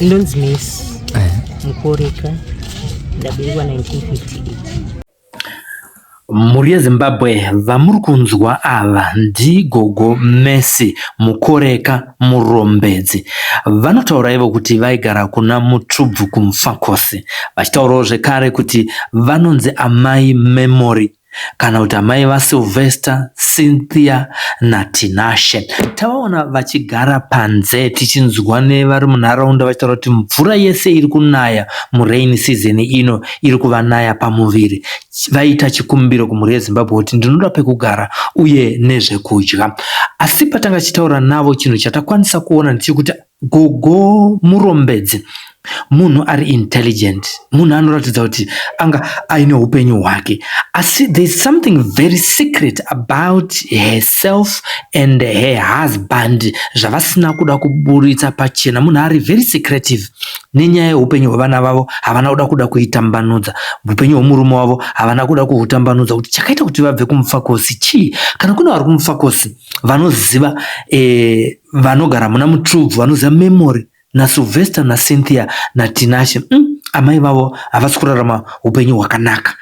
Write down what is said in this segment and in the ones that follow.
Ndonzi Miss Mukoreka, ndaberekwa 1958. Mhuri yeZimbabwe vamuri kunzwa ava ndigogo Mercy Mukoreka Murombedzi. Vanotaura ivo kuti vaigara kuna Mutubvu kuMufakose. Vachitaurawo zvekare kuti vanonzi amai Memory kana kuti amai vaSylvester, Cynthia naTinashe. Tavaona vachigara panze tichinzwa nevari munharaunda vachitaura kuti mvura yese iri kunaya murain season ino iri kuvanaya pamuviri. Vaita chikumbiro kumhuri yeZimbabwe kuti ndinoda pekugara uye nezvekudya. Asi patanga tichitaura navo chinhu chatakwanisa kuona ndechekuti Gogo Murombedzi munhu ari intelligent, munhu anoratidza kuti anga aine upenyu hwake, asi there is something very secret about herself and her husband zvavasina kuda kuburitsa pachena. Munhu ari very secretive nenyaya yeupenyu hwevana vavo, havana kuda kuda kuitambanudza. Upenyu hwemurume wavo havana kuda kuhutambanudza kuti chakaita kuti vabve kumufakosi chii. Kana kune vari kumufakosi vanoziva eh, vanogara muna Mutsvubvu vanoziva Memory naSylvester naCynthia naTinashe amai vavo havasi kurarama upenyu hwakanaka.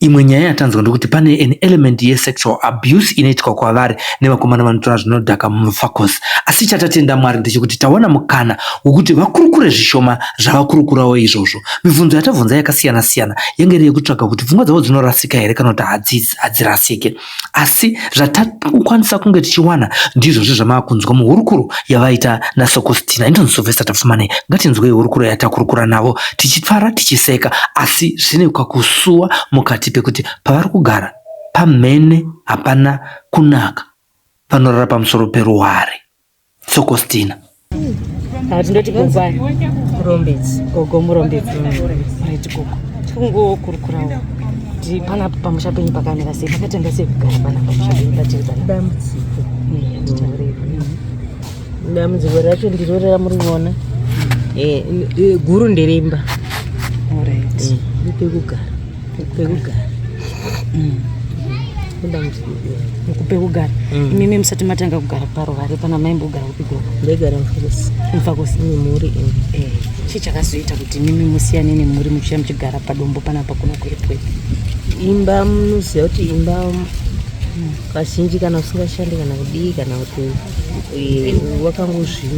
Imwe nyaya yatanzwa ndekuti pane an element yesexual abuse inoitwa kwavari nevakomana vanotora zvinodhaka mumufakose. Asi chatatenda Mwari ndechekuti tawana mukana wekuti vakurukure zvishoma zvavakurukurawo izvozvo. Mibvunzo yatabvunza yakasiyana siyana yange iri yekutsvaga kuti pfungwa dzavo dzinorasika here kana kuti hadzirasike. Asi zvatakwanisa kunge tichiwana ndizvozvo zvamakunzwa muhurukuro yavaita naSokostina. Inonzi Sylvester Tapfumanei. Ngatinzwei hurukuro yatakurukura navo tichifara tichiseka asi zvine kakusuwa mukati pekuti pavari kugara pamhene hapana kunaka panorara pamusoro peruware. Sokostina. Tindoti gogo ani? Murombedzi. Gogo Murombedzi. Right gogo. Tikungokurukurawo kuti panapa pamusha penyu pakamira sei, pakatanga sei kugara panapa pamusha penyu patiri panapa? Dambudziko. Nditaurei. Dambudziko racho ndiro ramuri kuona. Eh, guru nderemba. Alright. Pekugara. Pekugara. Pekugara. Mm. Imimi musati matanga kugara paruvare pana maimbogara kupi gogo? Ndaigara Mfakosi. Mfakosi. Nemhuri. Eh. Chii chakazoita kuti imimi musiyane nemhuri muchiya muchigara padombo panapa kuno kuEpworth? Imba munoziva kuti imba kazhinji kana usingashandi kana kudii kana kuti eh, wakangozvi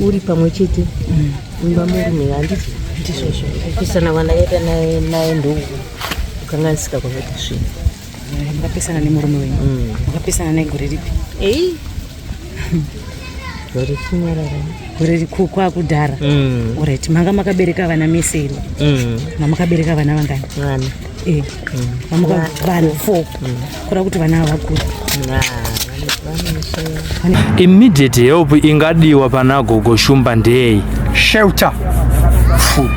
uri pamwe chete mm. Imba murume handiti ndizvozvo kupesana kwandakaita naye naye ndokukanganisika kwakaita zvinhu. Makapesana nemurume wenyu? Mm. Makapesana naye gore ripi? Ei. Gore tinyarara. Gore rikukwa kudhara. Mm. Alright, manga makabereka vana mese here? Mm. Mamakabereka vana vangani? Vana. Eh. Mm. Vana 4. Mm. Kura kuti vana vakura. Nah. Immediate help ingadiwa pana gogo Shumba ndeyei? Shelter, food.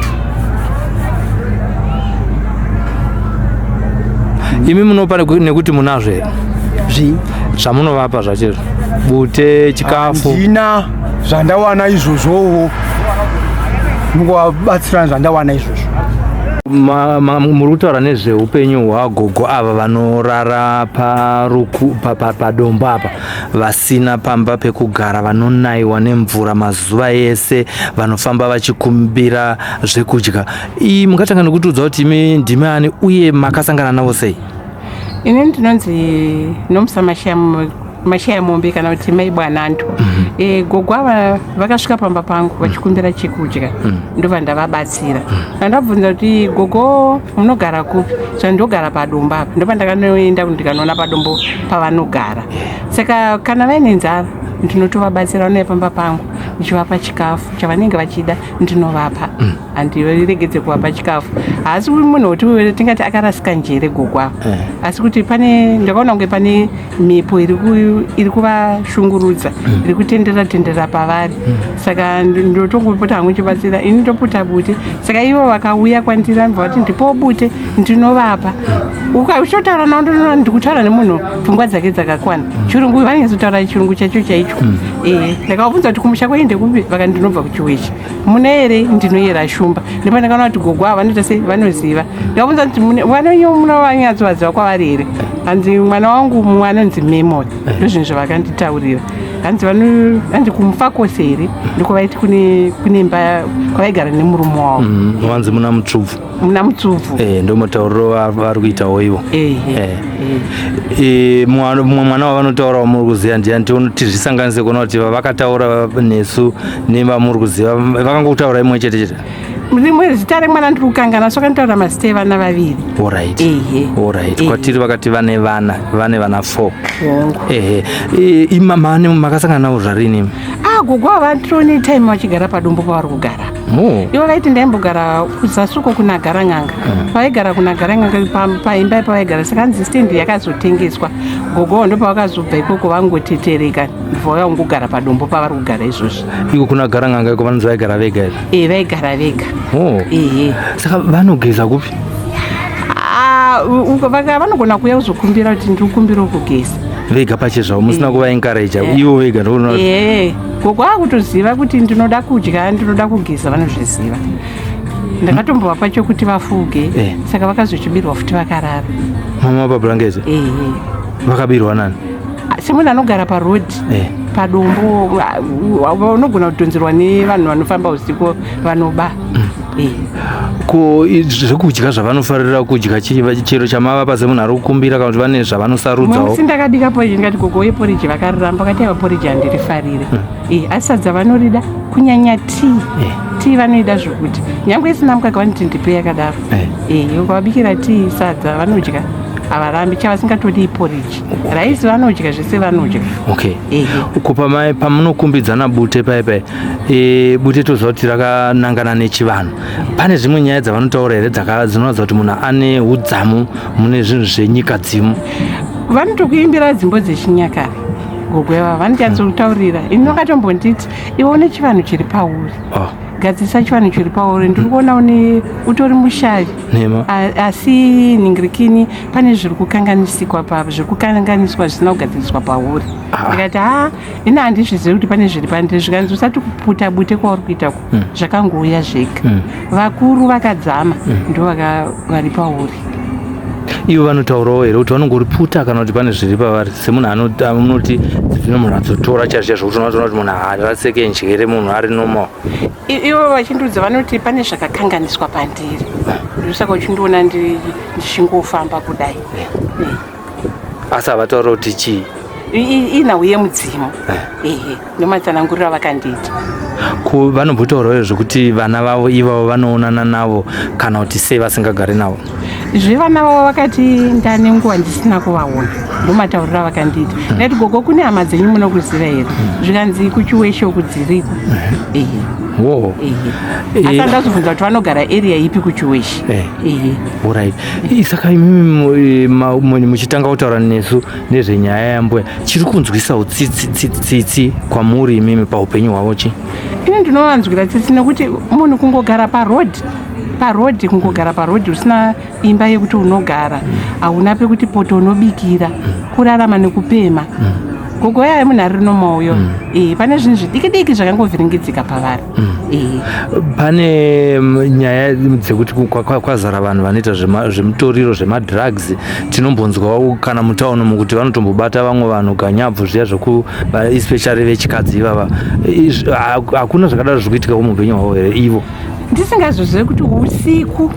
Imi munopa nekuti munazvo here? Zvii? Zvamunovapa zvachizvo. Bute, chikafu. Handina zvandawana izvozvowo. Mungovabatsirana zvandawana izvozvo. Muri kutaura nezveupenyu hwagogo ava vanorara paruku padombo apa vasina pamba pekugara vanonaiwa nemvura mazuva ese vanofamba vachikumbira zvekudya iyi mungatanga nekutiudza kuti imi ndimi ani uye makasangana navo sei ini ndinonzi nomusa mashaya mombe kana kuti mai bwananto mm -hmm. e, gogo ava vakasvika pamba pangu vachikumbira chekudya mm -hmm. ndobva ndavabatsira mm -hmm. andabvunza kuti gogo munogara kupi zvandogara padombo apa ndobva ndakanoenda ndikanoona padombo pavanogara saka kana vaine nzara ndinotovabatsira vanouya pamba pangu ndichivapa chikafu chavanenge vachida ndinovapa mm. handiregedze kuvapa chikafu haasi munhu wekuti tingati akarasika njere gogo ava eh. asi kuti pane ndakaona kunge pane mhepo iri kuvashungurudza mm. iri kutenderera tenderera pavari mm. saka ndotongopota hangu chibatsira ini ndoputa bute saka ivo vakauya kwandiri vanobva vati ndipowo bute ndinovapa uchitotaura navo ndonoona ndikutaura nemunhu pfungwa dzake dzakakwana mm. chirungu vanonyatsotaura chirungu chacho chaicho ee ndakavabvunza kuti kumusha kwenyu ndekupi vakati ndinobva kuchiwechi mune here ndinoyera shumba ndipo ndakaona kuti gogo ava vanoita sei vanoziva ndakabvunza kuti vanonyo munovanyatsovaziva kwavari here hanzi mwana wangu mumwe anonzi memory ndozvinhu zvavakanditaurira. Hanzi vano hanzi kuMufakose here, ndiko vaiti kune kune imba kwavaigara nemurume wavo. Vanzi muna Mutsvubvu. Muna Mutsubvu. Ndo matauriro vari kuitawo ivo. Ehe. Mumwe mwana wavanotaura wamuri kuziva ndiani? Tizvisanganise kuona kuti vavakataura nesu nevamuri kuziva vakangokutaura imwe chete chete. Rimwe zita remwana ndiri kukangana, so kanotaura mazita evana vaviri. Alright. Ehe. Alright. Ehe. Kwatiri vakati vane vana 4. Hongu. Ehe. Imama makasangana navo zvarini? Ah, gogo ava tone time vachigara padombo pavari kugara. Ivo vaiti ndaimbogara kuzasi uko kuna Garang'anga. Vaigara kuna Garang'anga paimba ipavaigara, saka hanzi stendi yakazotengeswa, gogo ndo pavakazobva ikoko vangotetereka, ndibva vangogara padombo pavari kugara izvozvi. Iko kuna Garang'anga iko vanonzi vaigara vega here? E, vaigara vega. Ehe. Saka vanogeza kupi? Ah, vanogona kuuya kuzokumbira kuti ndiri kukumbira kugeza. Vega pachezvavo, musina kuvaencourage, ivo vega ndokuona? Ee, gogo akutoziva kuti ndinoda kudya, ndinoda kugeza, vanozviziva. Ndakatombovapa chokuti vafuge. Saka vakazochibirwa futi vakarara. Mama pablanketi? Ehe. Vakabirwa nani? Semunhu anogara parodhi, padombo, unogona kudhonzerwa nevanhu vanofamba usiku vanoba. Ko zvekudya zvavanofarira kudya chero chamavapa semunhu ari kukumbira, kana kuti vane zvavanosarudzawo? Musi ndakabika poriji, ndikati gogo weporiji, vakariramba, vakati aiwa, poriji handirifarire. Asi sadza vanorida, kunyanya tii. Tii vanoida zvokuti nyange isina mukaka vanoti ndipe yakadaro. Ukavabikira tii, sadza vanodya, havarambi. Chavasingatodi iporiji. Raisi vanodya, zvese vanodya. Okay. Ehe. Ko pamunokumbidzana bute pai, bute toziva kuti rakanangana nechivanhu, pane zvimwe nyaya dzavanotaura here dzinoratidza kuti munhu ane udzamu mune zvinhu zvenyika dzimu? Vanotokuimbira dzimbo dzechinyakare gogo ava, vanonyatsotaurira. Ini vakatombonditi, iwe une chivanhu chiri pauri. Gadzirisa chivanhu chiri pauri, ndiri kuona une utori mushavi. Nhema. Asi ningirikini pane zviri kukanganisikwa, pa zviri kukanganiswa zvisina kugadziriswa pauri. Ndikati, ha, ini handizvizivi kuti pane zviri pandiri. Zvikanzi, usati kuputa bute kwauri kuita ku zvakangouya zvega, vakuru vakadzama ndo vari pauri. Ivo vanotaurawo here kuti vanongoriputa kana kuti pane zviri pavari, semunhu anoti zvino munhu adzotora chaizvo chaizvo, kuti unotoona kuti munhu haaraseke njere, munhu ari normal? Ivo vachindudza vanoti pane zvakakanganiswa pandiri, ndosaka uchindiona ndichingofamba kudai. Asi havataura kuti chii? Inhau yemudzimu, ehe, ndomatsananguriro avakandiita. Ko vanombotaurawo here zvekuti vana vavo ivavo vanoonana navo, kana kuti sei vasingagari navo? Zvevana vavo vakati ndane nguva ndisina kuvaona, ndomatauriro avakandiita. Ndati, gogo, kune hama dzenyu munokuziva here? Zvikanzi kuChiweshe uku dziriko, ehe. Ehe. Asi andazobvunza kuti vanogara area ipi kuChiweshe. Ehe. Alright. Saka imimi muchitanga kutaura nesu nezvenyaya yambuya, chiri kunzwisawo tsitsi kwamuri imimi paupenyu hwavo chi? Ini ndinovanzwira tsitsi nekuti munhu kungogara parodhi, parodhi, kungogara parodhi usina imba yekuti unogara, hauna pekuti poto unobikira, kurarama nekupema. Gogo yaya munhu ari nomauyo, pane zvinhu zvidiki diki zvakangovhiringidzika pavari. Pane nyaya dzekuti kwazara vanhu vanoita zvemutoriro, zvemadrugs. Tinombonzwawo kana mutauni mukuti vanotombobata vamwe vanhu ganyabvu zviya zvoku especially vechikadzi ivava. Hakuna zvakadaro zviri kuitikawo muupenyu hwavo here ivo? Ndisingazozive kuti usiku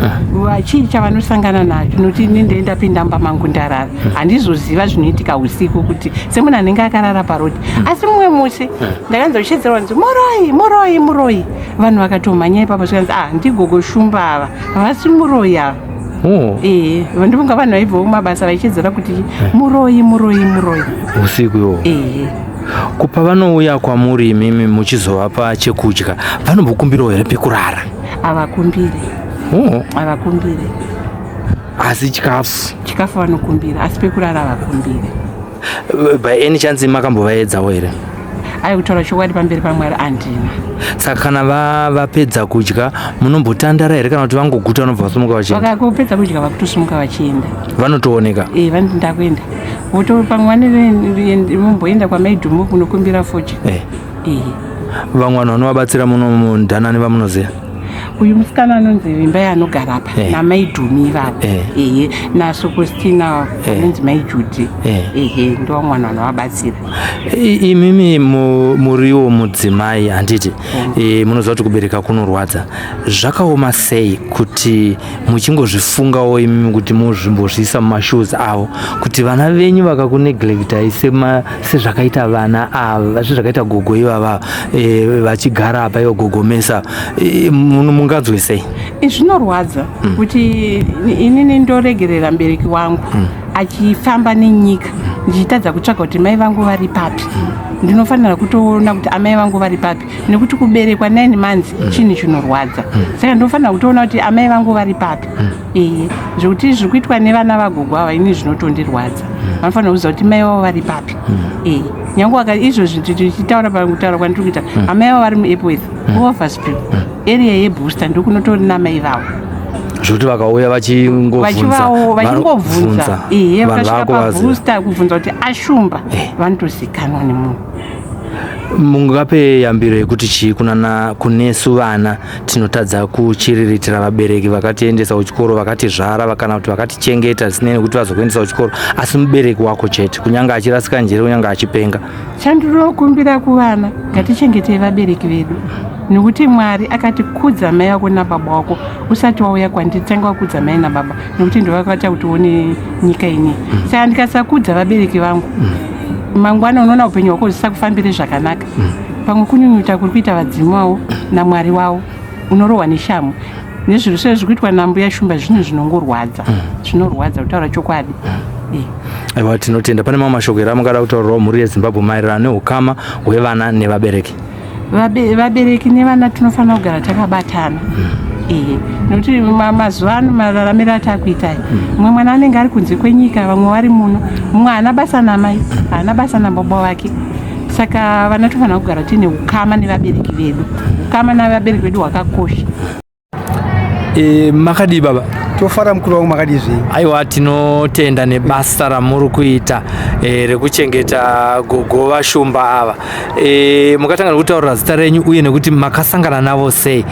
chii chavanosangana nacho, nokuti ini ndee ndapinda mumba mangu ndarara, handizoziva zvinoitika usiku kuti semunhu anenge akarara parodhi. Asi mumwe musi ndakanza kuchedzerwa nzi muroi, muroi, muroi, vanhu vakatomhanya ipapo. Zvikanzi, ah, ndigogo Shumba ava, havasi muroi ava. Ee, ndivonga vanhu vaibvawo kumabasa vachichedzera kuti muroi, muroi, muroi. Usiku iwowo? Ehe. Kupa vanouya kwamuri imimi muchizovapa chekudya, vanombokumbirawo here pekurara? Havakumbire. Havakumbire. Asi chikafu? Chikafu vanokumbira, asi pekurara havakumbire. By any chance makambovaedzawo here? Ai, kutaura chokwadi pamberi paMwari, handina. Saka kana vapedza kudya munombotandara here, kana kuti vangoguta vanobva vasumuka vachienda? Vakakupedza kudya vakutosimuka vachienda. Vanotooneka? E, vanoti ndakuenda, voto pamwe vanomboenda kwamaidhumo kunokumbira fodya. Ehe. Vamwe vanhu vanovabatsira muno mundanani vamunoziva? Uyu musikana anonzi Vimbai anogara apa namai Dhumi ivavo. Ehe, naSokostina anonzi mai Judhi. Ehe, ndovamwe vanhu vanovabatsira. Imimi muriwo mudzimai handiti? Munoziva kuti kubereka kunorwadza. Zvakaoma sei kuti muchingozvifungawo imimi kuti muzvimbozviisa mumashoes avo kuti vana venyu vakakuneglectai sezvakaita vana ava, sezvakaita gogo ivava vachigara apa ivo gogomesa, munganzwe sei? Zvinorwadza kuti inini ndoregerera mubereki wangu achifamba nenyika, ndichitadza kutsvaga kuti mai vangu vari papi. Ndinofanira kutoona kuti amai vangu vari papi, nekuti kuberekwa 9 months chinhu chinorwadza. Saka ndinofanira kutoona kuti amai vangu vari papi. Ehe, zvekuti zviri kuitwa nevana vagogo ava ini zvinotondirwadza. Vanofanira kuziva kuti mai vavo vari papi. Ehe, nyange izvozvi tichitaura, pakutaura kwandiri kuita, amai vavo vari muEpworth, kuOverspring, area yeBooster, ndokunotori namai vavo. Zvekuti vakauya vachingobvunza vachingobvunza, ehe, vakasvika paBooster kubvunza kuti ashumba, vanotozikanwa nemunhu. Mungape yambiro yekuti chii kunana kunesu vana tinotadza kuchiriritira vabereki vakatiendesa kuchikoro, vakatizvara kana kuti vakatichengeta, zvisinei nekuti vazokuendesa kuchikoro, asi mubereki wako chete, kunyange achirasika njere, kunyange achipenga? Chandinokumbira kuvana, ngatichengetei vabereki vedu, nekuti Mwari akati kudza mai vako nababa wako. Usati wauya kwandiri, tanga wakudza mai nababa, nekuti ndovakaita kuti uone nyika inei. Saka ndikasakudza vabereki vangu, mangwana unoona upenyu hwako zvisakufambire zvakanaka. Pamwe kunyunyuta kuri kuita vadzimu vavo naMwari wavo, unorohwa neshamhu nezviro sezviri kuitwa nambuya Shumba. Zvinhu zvinongorwadza, zvinorwadza kutaura chokwadi. Aiwa, tinotenda. Pane mamwe mashoko here amungada kutaurirawo mhuri yeZimbabwe maererano neukama hwevana nevabereki? Vabereki nevana tinofanira kugara takabatana. Ehe, nekuti mazuva ano mararamiro atakuitai, mumwe mwana anenge ari kunze kwenyika, vamwe vari muno, mumwe haana basa namai, haana basa nababa vake. Saka vana tofanira kugara tiine ukama nevabereki vedu. Ukama navabereki vedu hwakakosha. Makadii baba? Tofara mukuru wangu, makadii zvenyu? Aiwa, tinotenda nebasa ramuri kuita rekuchengeta gogo vaShumba ava. Mukatanga nekutaurira zita renyu uye nekuti makasangana navo sei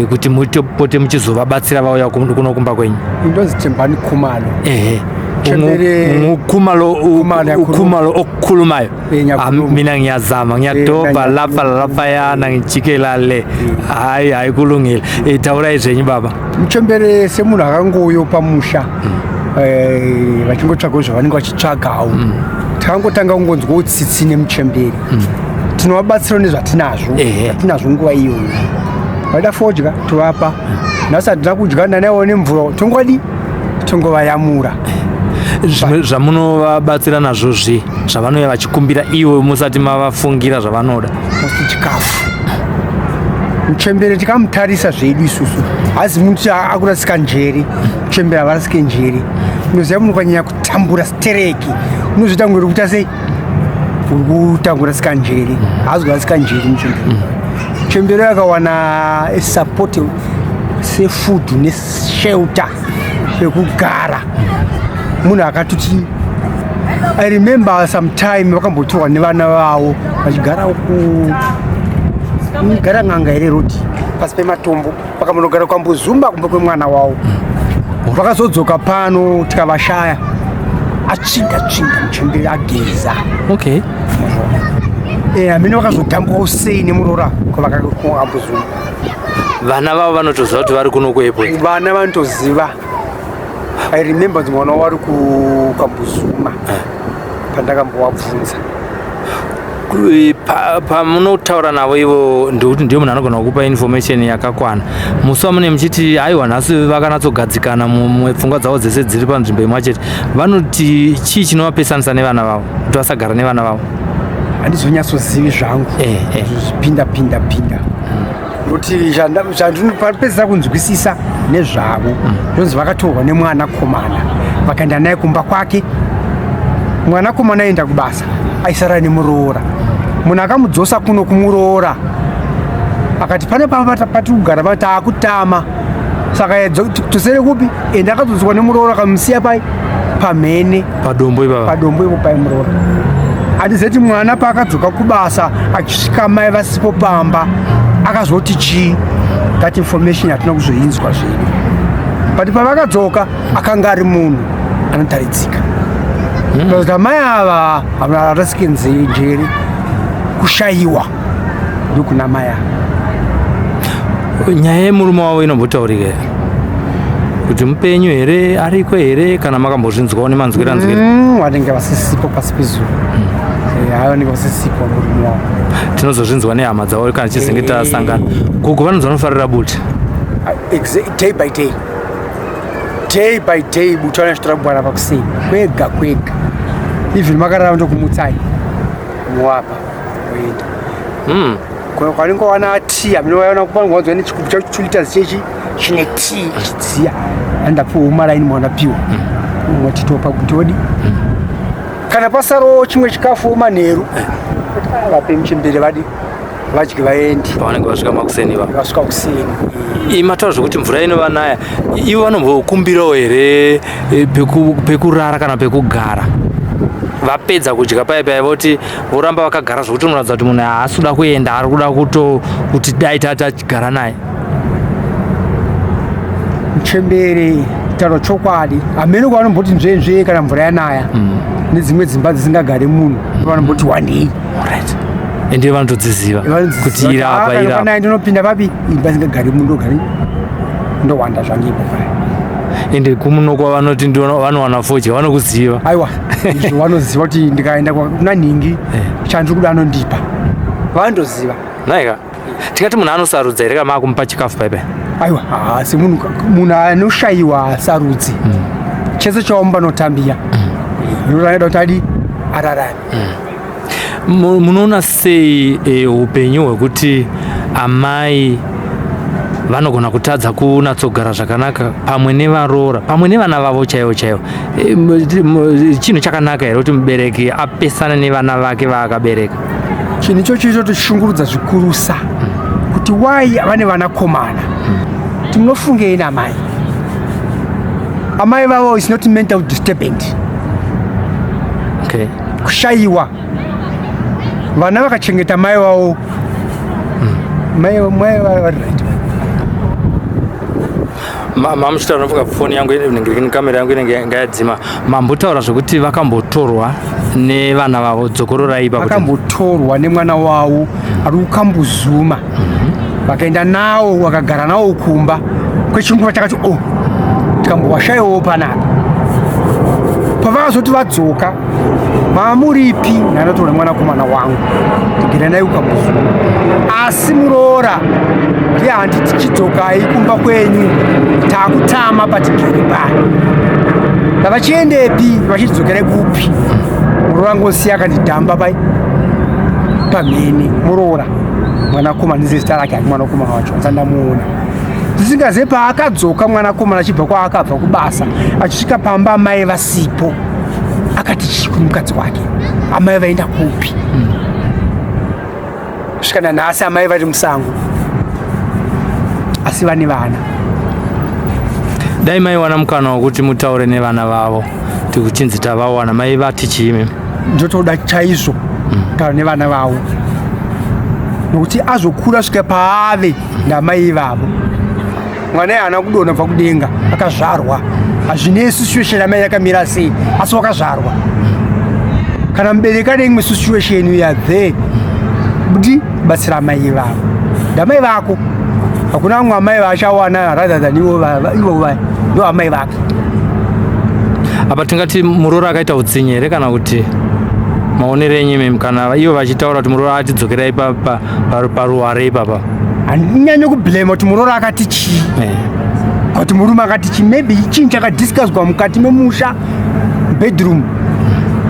kuti mutopote muchizovabatsira vauya kuno kumba kwenyu. Ndonzi Tembani Khumalo. Ehe. Chembere- Khumalo. Khumalo, yakhuluma. Ukhumalo okukhulumayo. Ngiyakhuluma. Mina ngiyazama, ngiyadobha lapha laphayana, ngijikela le. Hayi hayi, kulungile. Taurai zvenyu baba. Muchembere semunhu akangouyo pamusha, vachingotsvagawo zvavanenge vachitsvagawo, takangotanga kungonzwawo tsitsi nemuchembere. Tinovabatsirawo nezvatinazvo, zvatinazvo nguva iyoyo. Vaida fodya, tovapa. Nhasi hatina kudya, nanawo nemvura, tongodi tongovayamura. Zvimwe zvamunovabatsira nazvo zvi zvavanouya vachikumbira ivo musati mavafungira zvavanoda? Most chikafu. Muchembere tikamutarisa zvedu isusu, hazi munhu akurasika njere. Muchembere havarasike njere. Unoziva munhu ukanyanya kutambura stereki, unozviita kunge uri kuita sei, uri kutangurasika njere. Haazi kurasika njere muchembere. Muchembere akawana support sefood neshelter pekugara, munhu akatoti. I remember sometime vakambotorwa nevana vavo vachigara ku gara n'anga here road, pasi pematombo, vakambonogara kwambozumba kumba kwemwana wavo. Vakazodzoka pano tikavashaya, atsvinda tsvinda muchembere, ageza. Hamene vakazodambukawo sei nemuroora kwavakambozumba. Vana vavo vanotoziva kuti vari kuno kuEpworth? Vana vanotoziva. I remember kuti mwana wari kuKambuzuma pandakambovabvunza. Pamunotaura navo ivo, ndikuti ndiyo munhu anogona kukupa information yakakwana. Musi wamune muchiti aiwa nhasi vakanatsogadzikana, mumwe pfungwa dzavo dzese dziri panzvimbo imwe chete, vanoti chii chinovapesanisa nevana vavo kuti vasagara nevana vavo? Handizonyatsozivi zvangu. Zvipinda pinda pinda, nokuti zvandinopedzisa kunzwisisa nezvavo, zvonzi vakatorwa nemwanakomana, vakaenda naye kumba kwake. Mwanakomana aenda kubasa, aisara nemuroora. Munhu akamudzosa kuno kumuroora akati pane patiri kugara pa taakutama, saka tosere kupi? Ende akadzodzwa nemuroora, akamusiya pai pamhene. Padombo ipapa? Padombo ipo pai muroora. Handizeti mwana paakadzoka kubasa achisvika mai vasipo pamba. Akazoti chii? That information hatina kuzoinzwa zvedu, but pavakadzoka akanga ari munhu anotaridzika. Kuti amai ava havarasike njere, kushayiwa ndokuna mai ava. Nyaya yemurume wavo inombotaurika here kuti mupenyu here, ariko here, kana makambozvinzwawo nemanzwira nzwira? Vanenge vasisipo pasi pezuva. Hayi, vanenge vasisipo murume wavo. Tinozozvinzwa nehama dzavo kana tichizenge tasangana. Gogo vanonzi vanofarira bute. Day by day, day by day buta vanochitora kugwara pakuseni kwega kwega. Even makarara ndokumutsai muwapa oenda. Kwanenge wana tea, amene waona kupanwa nechigubhu chacho 2 liters chechi chine tea chidziya, andapiwa umaraini mwanapiwa mwatitopa kuti odi kana pasarawo chimwe chikafu manheru, vape muchembere vadi vadye vaende. Pavanenge vasvika makuseni va Vasvika kuseni. Mataura zvekuti mvura inovanaya, ivo vanombokumbirawo here pekurara kana pekugara vapedza kudya paya paya, voti voramba vakagara zvokuti unoratidza kuti munhu haasi kuda kuenda, ari kuda kuto kuti dai tachigara naye? Muchembere, taura chokwadi, hamene kwavanomboti nzvenzve kana mvura yanaya nedzimwe dzimba dzisingagari munhu vanomboti wandei. Alright, ende vanotodziziva kuti irapa irapa. Kana ndinopinda papi imba isingagari munhu, ndogari ndowanda zvangu ipo paya. Ende kumuno kwavanoti vanowana fodya vanokuziva. Aiwa, izvo vanoziva kuti ndikaenda kuna nhingi chandiri kuda anondipa, vanotoziva. Naika tikati munhu anosarudza here kana makumupa chikafu paipai? Aiwa, haasi munhu, munhu anoshayiwa asarudzi. Chese chawamupa anotambira, unoda kuti adi ararame. Munoona sei upenyu hwekuti amai vanogona kutadza kunatsogara zvakanaka pamwe nevaroora, pamwe nevana vavo chaivo chaivo? Chinhu chakanaka here kuti mubereki apesane nevana vake vaakabereka? Chinhu ichocho chinotoshungurudza zvikurusa, kuti wai vane vanakomana kuti munofungei namai, amai vavo is not mental disturbance. Kushayiwa, vana vakachengeta mai vavo, mai mai vari right. Mamuchitaura nofunga foni yangu inenge kamera yangu inenge ngayadzima. Mambotaura zvekuti vakambotorwa nevana vavo, dzokororai ipapo. Vakambotorwa nemwana wavo ari kukambuzuma, vakaenda nawo, vakagara nawo kumba kwechinguva chakati o tikambowashayiwawo panapa. Pavakazoti vadzoka, mamuripi? Ndanotora mwanakomana wangu ndigere naye kukambuzuma, asi muroora ndiye handiti chidzokai kumba kwenyu, takutama patigere pano. Ndavachiendepi? Vachidzokerai kupi? Muroora ngosiya akandidhamba pai pamhene. Muroora mwanakomana, ndizezita rake hake mwanakomana wacho andisandamuona, ndisingazive paakadzoka mwanakomana achibva kwaakabva kubasa, achisvika pamba amai vasipo, akati chii kumukadzi wake? Amai vaenda kupi? Kusvika nanhasi amai vari musango, asi vane vana. Dai maiwana mukana wekuti mutaure nevana vavo, tikuchinzi tavawana, mai vati chiimi? Ndotoda chaizvo kutaura nevana vavo, nokuti azokura svika paave ndamai ivavo. Mwana haana kudonha kubva kudenga, akazvarwa. Hazvinei situation amai yakamira sei, asi wakazvarwa. Kana mubereki ane imwe situation, you are there kuti batsira amai ivavo, ndamai vako. Hakuna vamwe amai vaachawana rather than ivo ivo vaya, ndo amai vake. Apa tingati muroora akaita utsinye here, kana kuti maonero enyu imimi, kana ivo vachitaura kuti muroora atidzokerai paruware ipapa? Handinyanyo kublema kuti muroora akati chii, kuti murume akati chii. Maybe chinhu chakadiscusswa mukati memusha, bedroom,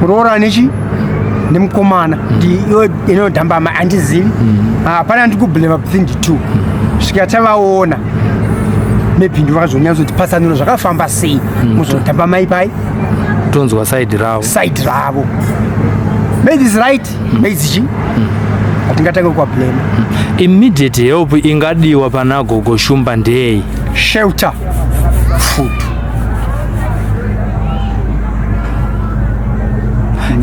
muroora nechi nemukomana kuti iwe inodhamba amai, handizivi. Hapana ndiri kublema between the two svika tavaona. Maybe ndo vakazonyatsoti patsanuro zvakafamba sei, muzodhamba mai pai. Tonzwa side ravo. Side ravo, maybe is right, maybe chi hatingatange kuvablema. Immediate help ingadiwa pana Gogo Shumba ndei? Shelter, food.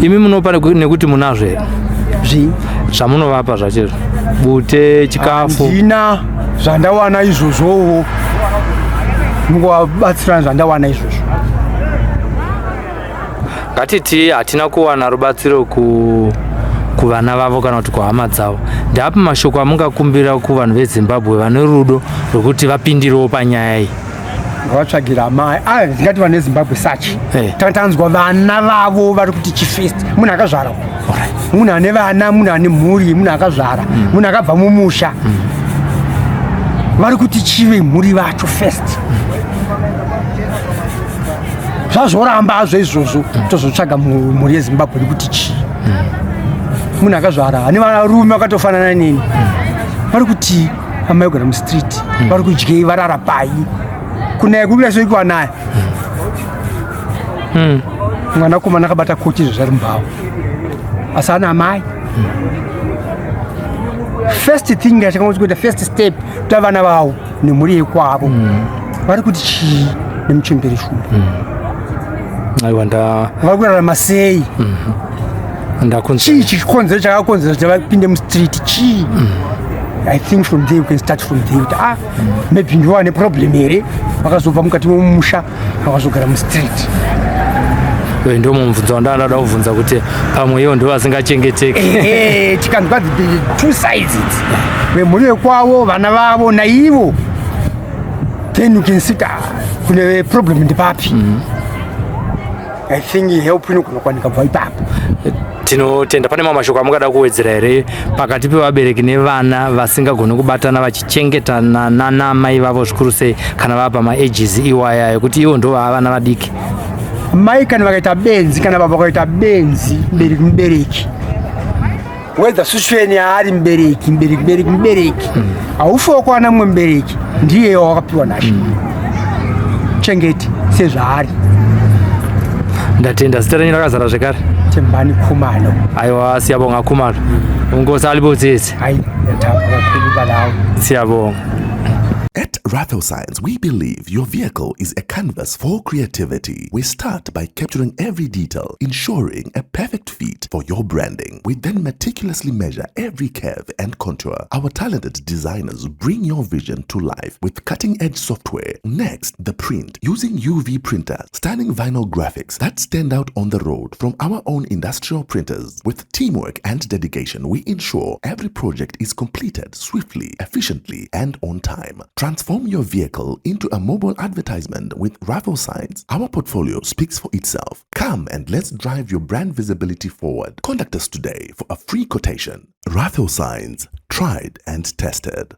Imi munopa nekuti munazvo here? Zvii? Zvamunovapa zvacho bute, chikafu? Handina zvandawana izvozvowo, mungovabatsirana zvandawana izvozvo. Ngatiti hatina kuwana rubatsiro kuvana vavo kana kuti kuhama dzavo, ndeapi mashoko amungakumbira kuvanhu veZimbabwe vane rudo rwekuti vapindirewo panyaya iyi? Ngavatsvagire amai. Ah, ndingati vanhu veZimbabwe sachi Eh. Tanzwa vana vavo vari kuti chifirst munhu akazvara, munhu ane vana, munhu ane mhuri, munhu akazvara, munhu akabva mumusha, vari kuti chive mhuri vacho first. Zvazvoramba azvo izvozvo, tozotsvaga mhuri yeZimbabwe iri kuti chii. Munhu akazvara ane varume vakatofanana neni vari kuti amai kugara mustreet, vari kudyei, varara pai, kunaya kuri kuda kuwanaya. Mwanakomana akabata kochi zvezvari mubhawa, asi ana amai. First thing yachakangoti kuita, first step, kuti vana vavo nemhuri yekwavo vari kuti chii nemuchembere Shumba. Aiwa, nda Vari kurarama sei? Ndakunzwa. Chii chikonzero chakakonzera kuti vapinde mustreet chii? I think from there you can start from there kuti ah, maybe ndiwo ane problem here, vakazobva mukati memusha vakazogara mustreet. Uyu ndo mubvunzo wandanga ndada kubvunza, kuti pamwe ivo ndo vasingachengeteki. Ehe, tikanzwa the two sides idzi, vemhuri yekwavo, vana vavo naivo, then you can see kuti, ah, kune problem ndipapi. I think help inogona kuwanika kubva ipapo. Tinotenda. Pane mamwe mashoko amungada kuwedzera here pakati pevabereki nevana vasingagoni kubatana vachichengetana nanamai vavo, zvikuru sei kana vava pamaages iwaya ekuti ivo ndo vava vana vadiki? Mai kana vakaita benzi, kana baba vakaita benzi, mubereki mubereki, whether situation yaari, mubereki mubereki mubereki mubereki, haufi wakuwana mumwe mubereki, ndiye wawakapiwa nashe, chengeti sezvaari. Ndatenda. Zita renyu rakazara zvekare? Tembani Khumalo. Aiwa, siyabonga Khumalo, unkosi alibusise. Hayi, yathamba kakhulu balawo. Siyabonga. At Raffle Signs, we believe your vehicle is a canvas for creativity. We start by capturing every detail, ensuring a perfect fit for your branding. We then meticulously measure every curve and contour. Our talented designers bring your vision to life with cutting edge software. Next, the print using UV printer, stunning vinyl graphics that stand out on the road from our own industrial printers. With teamwork and dedication, we ensure every project is completed swiftly, efficiently, and on time. Transform your vehicle into a mobile advertisement with Raffle Signs. Our portfolio speaks for itself. Come and let's drive your brand visibility forward. Contact us today for a free quotation. Raffle Signs, tried and tested.